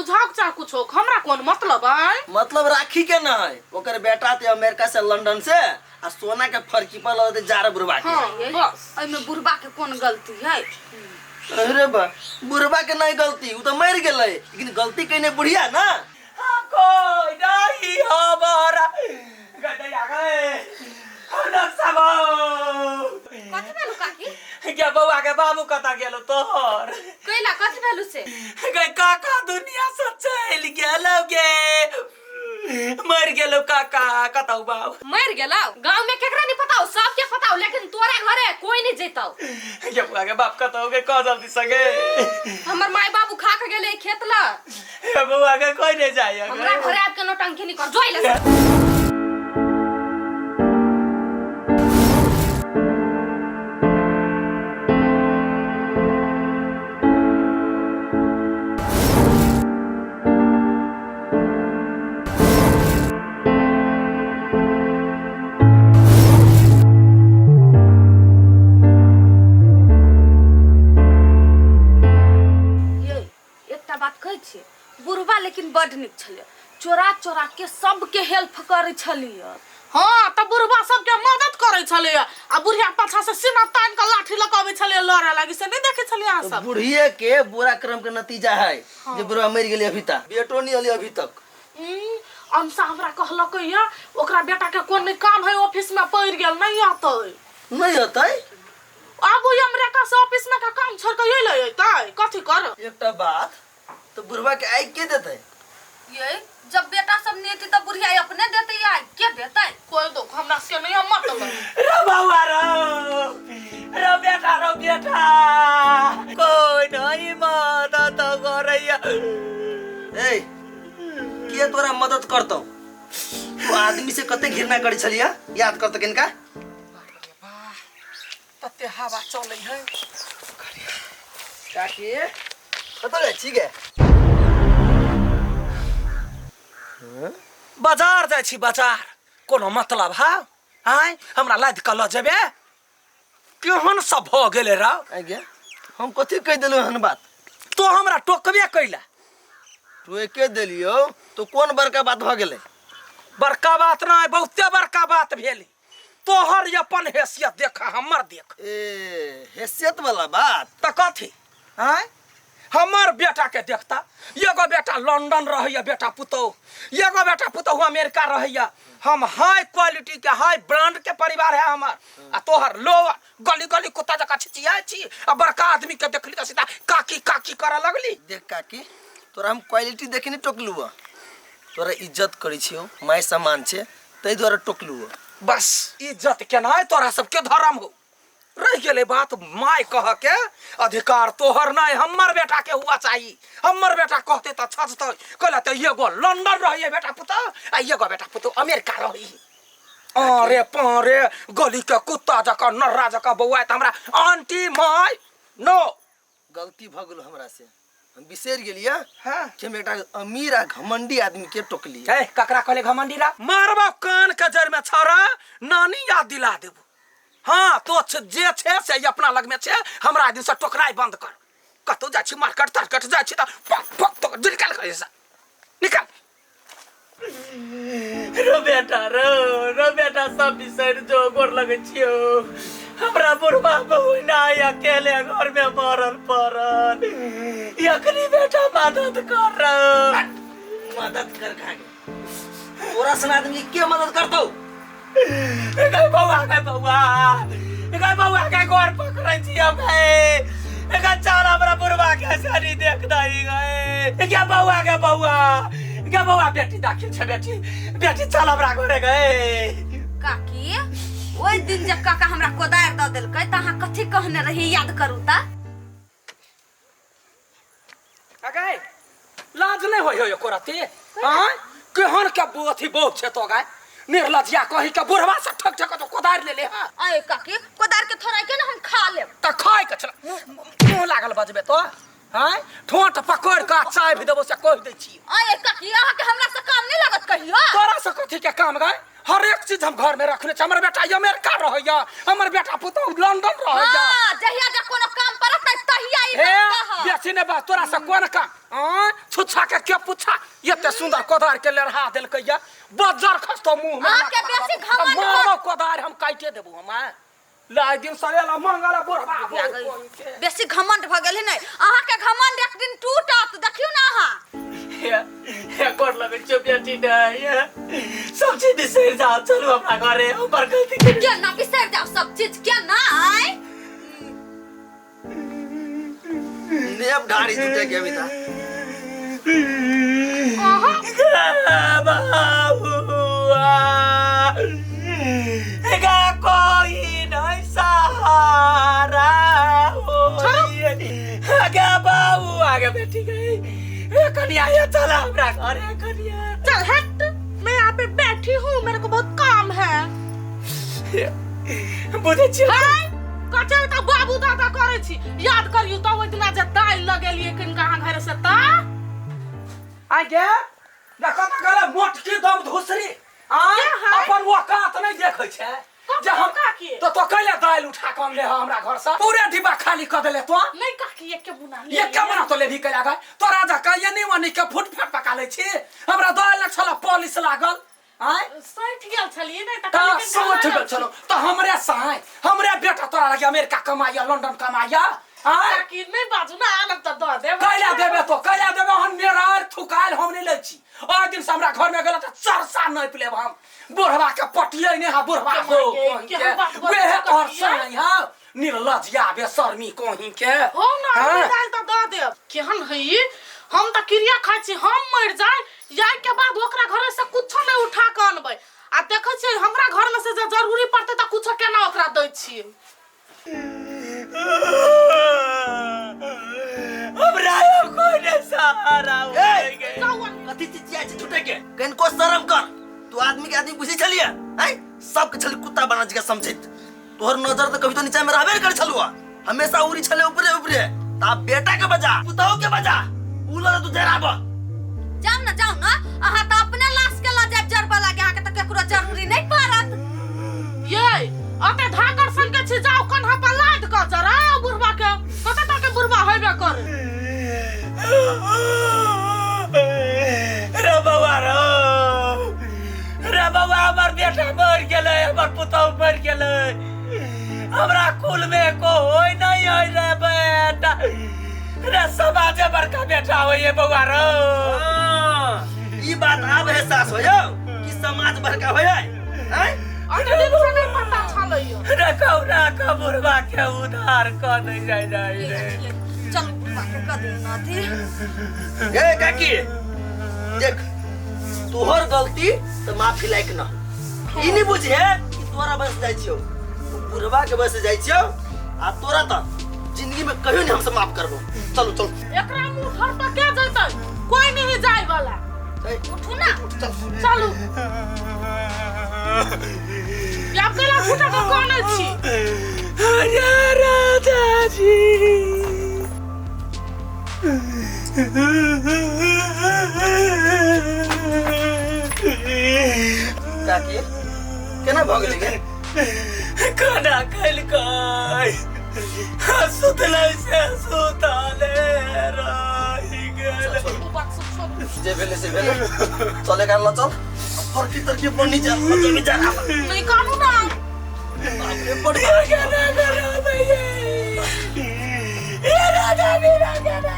बुझाओ चाहे कुछो हमरा कोन मतलब है मतलब राखी के न है ओकर बेटा ते अमेरिका से लंदन से आ सोना के फरकी पर लगे जा बुढ़वा के हाँ बस एहिमे बुढ़बा के कोन गलती है अरे बा बुढ़वा के नहीं गलती उ तो मर गेलै लेकिन गलती कइने बुढ़िया ना कोई नहीं हमारा गदैया गए हम सब कथी भेलु काकी गे बौआ के बाबू कतऽ गेलो तोहर कैला कथी भेलु से गे काका दुनिया से चलि गेलो गे मर गेलो काका कतौ बाबू मर गेलौ गांव में केकरा नहीं पता हो सबके पता हो लेकिन तोरा घरे कोई नहीं जैतौ गे बौआ के बाप कतौ गे कह जल्दी सगे हमर माय बाबू खा के गेले खेत ला गे बौआ के कोई नहीं जाय हमरा घरे आबि के नौटंकी नहीं कर जोइ ले ये एकटा बात कहै छियै बुढ़बा लेकिन बड नीक छलै चोरा चोरा के सबके हेल्प करै छलियै हाँ तऽ बुढ़बा सबके मदद करै छलैया आ बुढ़िया पाछा से सीना तान के लाठी लऽ के अबै छलैया लड़े लागी से नहीं देखै छलियै अहाँ सब बुढ़िए के बुरा क्रम के नतीजा है जे बुढ़वा मर गेलै अभी तक बेटो नहीं अली अभी तक अंशा हमरा कहलक या ओकरा बेटा के कोन नहीं काम है ऑफिस में पड़ि गेल नहीं अतै नहीं अतै आबू अमेरिका से ऑफिस में का काम छोड़ के अइलै अइतै कथी कर एकटा बात तो बुढ़वा के आगि के देतै ये जब बेटा सब नहीं एतै तब बुढ़िया अपने देतै या के देतै कोई दुख हमरा से नहीं हम मतलब रो बौआ रो रो बेटा रो बेटा कोई नहीं मदद करैया ए के तोरा मदद करतौ तू आदमी से कते घृणा करै छलिया याद करतौ किनका तते हवा चलै है काकी कतऽ जाइ छी गे बाजार जाइ छी बाजार कोनो मतलब हा आँय हमरा लादि कऽ लऽ जेबे केहन सब भऽ गेलै रौ आइ गे हम कथी कहि देलहुँ हन बात तो हमरा टोकबे कैला टोके देलियौ तो कोन बड़का बात भऽ गेलै बड़का बात नहि बहुते बड़का बात भेल तोहर अपन हैसियत देख हमर देख ए हैसियत वाला बात तऽ कथी आँय हमर बेटा के देखता एगो बेटा लंदन रहैया बेटा पुतोह एगो बेटा पुतोह अमेरिका रहैया हम हाई क्वालिटी के हाई ब्रांड के परिवार है हमर आ तोहर लो गली गली कुत्ता जकाँ छिचियाइ छी आ बड़का आदमी के देखली तऽ सीधा काकी काकी करऽ लगली देख काकी तोरा हम क्वालिटी देखी नहीं टोकलू हँ तोरा इज्जत करै छियौ माय समान छै ताहि दुआरे टोकलू हँ बस इज्जत केनाइ तोरा सबके धर्म हो रहि गेलै बात माय कह के अधिकार तोहर नहीं हमर बेटा के हुआ चाहिए हमर बेटा कहते तऽ छजतै कहले तऽ एगो लंदन रहिए बेटा पुतोह आ एगो बेटा पुतोह अमेरिका रही अरे पारे गली के कुत्ता जकाँ नर्रा जकाँ बौआइत हमरा आंटी my no गलती भऽ गेल हमरा से हम बिसरि गेलियै हाँ कि हम एकटा अमीर आ घमंडी आदमी के टोकलियै ए ककरा कहले घमंडी रा मारबो कान के जड़ में छौड़ा नानी याद दिला देबो हाँ तो जे छे से अपना लग में छे हमरा दिन से टोकराई बंद कर कतौ जाइ छी मार्केट तार्केट जाइ छी तऽ पक पक तो निकाल कर ऐसा निकाल रो बेटा रो रो बेटा सब बिसरि जो गोर लगै छियौ हमरा बुढ़बा बहु नहि अकेले घर में मरल पड़ल अखनी बेटा मदद कर मदद कर खाके तोरा सन आदमी के मदद करतौ गै बौआ गै बौआ गै बौआ गै गोर पकड़ै छियौ गै गै चल हमरा बुढ़बा के शरीर देख दही गै गे बौआ गे बौआ गे बौआ बेटी दाखिल छै बेटी बेटी चल हमरा घरे गै काकी ओहि दिन जब काका हमरा कोदारि दऽ देलकै तऽ अहाँ कथी कहने रही याद करू तऽ अगै लाज नहि होइ हो एको रत्ती आँय केहन के अथी बहुत छै तो गाय निर्लज्जिया कही के बुढ़वा से ठक ठक तो कोदारि लेले हँ अय काकी कोदारि के थोड़ा के ना हम खा लेब तऽ खाय के छल मुँह लागल बजबे तो आँय ठोंठ पकड़ के चाय भी देबो से कहि दै छी अय काकी अहाँके हमरा से काम नहीं लागत कहियो तोरा से कथी के काम गाय हर एक चीज हम घर में रखने छी हमर बेटा अमेरिका रहैया हमर बेटा पुतहु लंदन रहैया हाँ जहिया जब कोनो काम पड़त ना पड़तै तहिया ई हे बात कहब। बेसी ने बा तोरा से कोन काम आँय छुच्छा के के पुच्छा एते सुंदर कोदार के लेरहा देलकै या बज्जर खसतो मुंह में अहाँके बेसी घमंड मारो कोदार हम काटे देबो हम आँय। लाइ दिन सरेला मंगला बुढ़बा बेसी घमंड भऽ गेल है ने अहाँके घमंड एक दिन टूटत देखियौ ने अहाँ हे गोर लगै छियौ बेटी नहि सब चीज बिसरि जाओ चलू अपना घरे हम बड़ गलती केने केना बिसरि जाओ सब चीज केना आय नेब ढारी झूठे के अभी था गा कोई नहीं सहारा गा बाबू आगे बेटी गई ए कनिया ये चला हमरा घरे कनिया चल हट मैं यहाँ पे बैठी हूँ मेरे को बहुत काम है बुझै छियै है कचे त बाबू दादा करै छी याद करियौ त ओहि दिना जे दालि लगेलियै किनका अहाँ घरे से त आगे देखो त गले मोटकी दम धुसरी आय के है? अपन औकात नहीं देखै छै जे हम काकी? तो तो कैले दालि उठा कऽ अनले हँ हमरा घर से पूरे डिब्बा खाली कऽ देले तो नहीं काकी एक के बुना ये के मना तो लेबी कैला गाय तोरा जकाँ एनी ओनी के फुट फाट पका लै छी हमरा दालि छल पॉलिश लागल आय सठि गेल छलियै नहि तऽ तऽ सठि गेल छलौ तऽ हमरे साँय हमरे बेटा तोरा लगे अमेरिका कमाइया लंदन कमाइया आय काकी नहि बाजू ने आनब तऽ दऽ देब कैला देबे तो कैला देबे हम मेरार थुकायल हम नहीं लै छी ओहि दिन से हमरा घर में गेल तऽ चरसा नापि लेब हम बुढ़वा के पटियै नहि हा बुढ़वा हो के कहीं के हम बात बजै वेहे तोहर काकी, आँय? साँय हा निर्लज्जिया बेशर्मी कहीं के हो ना हाँ? दालि तऽ दऽ देब केहन है हम तऽ क्रिया खाइ छी हम मरि जाय जाय के बाद ओकरा घरे से कुछो नहि उठा कऽ अनबै आ देखै छियै हमरा घर में से जे जरूरी पड़तै तऽ कुछो केना ओकरा दै छियै हमरा कोई नहीं सहारा हो ए! गए जाउ अन- कथी चिचिया छै झूठे के कनिको शर्म कर तू आदमी के आदमी बुझै छलियै हैं सबके छली कुत्ता बना जगह समझैत तोहर नजर तऽ कभी तो नीचा में रहबे कर छलुआ हमेशा उड़ी छले ऊपरे ऊपरे ता बेटा के बजा पुतहु के बजा उ लगे तू जराब जाउ ने जाउ ने अहाँ तऽ अपने लाश के लऽ जायब जरबऽ लागे अहाँके तऽ केकरो जरूरी नहि पड़त ये अते धाकर सन के छी जाउ कन्हा पर लाद कऽ जराओ बुढ़वा के कते तक के बुढ़वा हेबे करे रे बौआ रो रे बौआ हमर बेटा मर गेलै हमर पुतहु मर गेलै हमरा कुल में को होय नहीं होय रे बेटा रे समाजे बड़का बेटा होय बौआ रो ई बात आब एहसास होय कि समाज बड़का होय हैं अते दिन से नहि पता छलैया रे कौना के बुढ़वा के उधार कऽ नहीं जाय जाय रे चलू बुढ़वा के कऽ दियौ ने अथी ए काकी देख तोहर गलती तऽ माफी लायक न ई नहीं बुझे कि तोरा बस जाइ छियौ तू बुढ़वा के बस जाइ छियौ आ तोरा तऽ जिंदगी में कहियो नहीं हमसे माफ करबो चलो चलो एकरा मुंह घर पर के जैतै कोई नहीं जाय वाला उठू ना चल चलू या कैला झूठा के कानै छी अरे राजा जी काकी केना भऽ गेलै गे खाना खेलकै सुतलै से सुतले रहि गेल ओ बात सब छोड़ू जे भेलै से भेलै चले कान ल चल फर्की तर्की बनी जा बनी जा नहीं कानू ना बाप रे बड़ी केना करबै ये राजा मेरा केना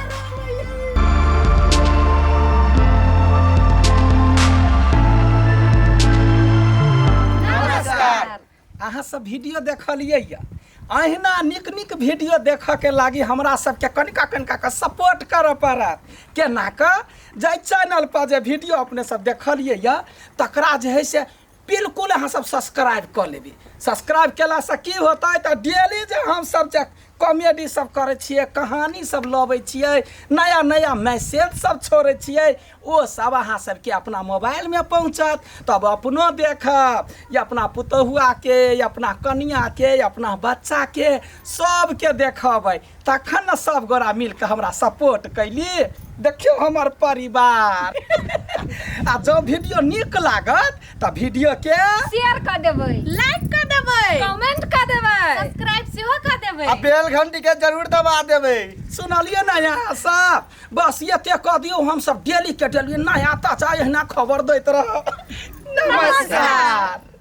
नमस्कार अहाँ सब वीडियो देखलियै यऽ अहिना नीक नीक वीडियो देखऽके लागी हमरा सबके कनिका कनिका कऽ सपोर्ट करऽ पड़त केना कऽ जाहि चैनलपर जे वीडियो अपने सब देखलियै यऽ तकरा जे हइ से बिल्कुल अहाँ सब सब्सक्राइब कऽ लेबै सब्सक्राइब केलासँ की होतै तऽ डेली जे हमसब जे कॉमेडी सब करै छियै कहानी सब लबै छियै नया नया मैसेज सब छोड़ै छियै ओ सब अहाँ सबके अपना मोबाइलमे पहुँचत तब अपनो देखब या अपना पुतहुआके या अपना कनिआके या अपना बच्चाके सबके देखबै तखन ने सब गोरा मिलके हमरा सपोर्ट कैली देखियौ हमर परिवार आ जँ वीडियो नीक लागत तऽ वीडियोके शेयर कऽ देबै लाइक कऽ देबै कमेंट कऽ देबै सब्सक्राइब सेहो कऽ देबै देबै। आ बेल घंटी के जरूर दबा देबै। सुनलियै ने यहाँ सब? बस एते कह दियौ, हम सब डेली के डेली नया ताजा एहिना खबर दैत रहब। नमस्कार।